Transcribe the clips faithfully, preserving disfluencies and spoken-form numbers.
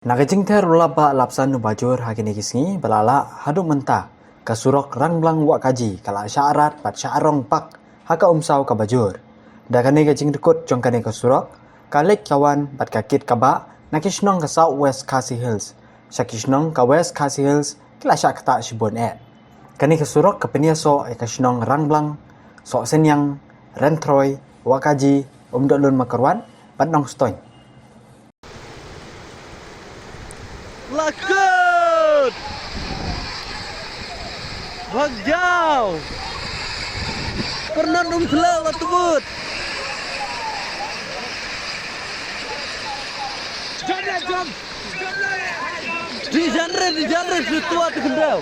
Na ka jingther u lap bah lap san u bajur ha kine ki sngi ba la lah haduh mynta, ka surok Rangblang Wahkaji ka la shah rat bad shah rong bak ha ka umsaw ka bajur. Da kane ka jingdkut jong kane ka surok, ka leit ka wan bad ka kit ka bah na ki shnong ka South West Khasi Hills sha ki shnong ka West Khasi Hills ki la shah ktah shibun eh. Kane ka surok ka pynïasoh ïa ka shnong Rangblang, Sohsyniang, Renthroi, Wahkaji, Umdohlun Mawkyrwat bad Nongstoiñ. Lakut! Bhag jao! Pyrnat um thlak la tubut! Di janre, di janre, situa tu kendau.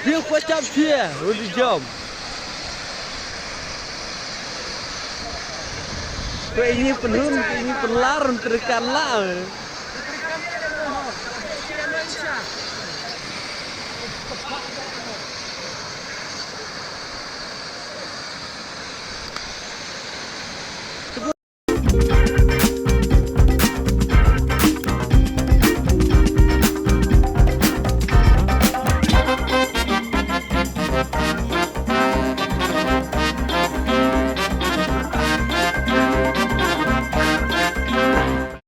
Dia pachap sia, udah jam. Ko ini penun, ko ini penlarun terkan lah.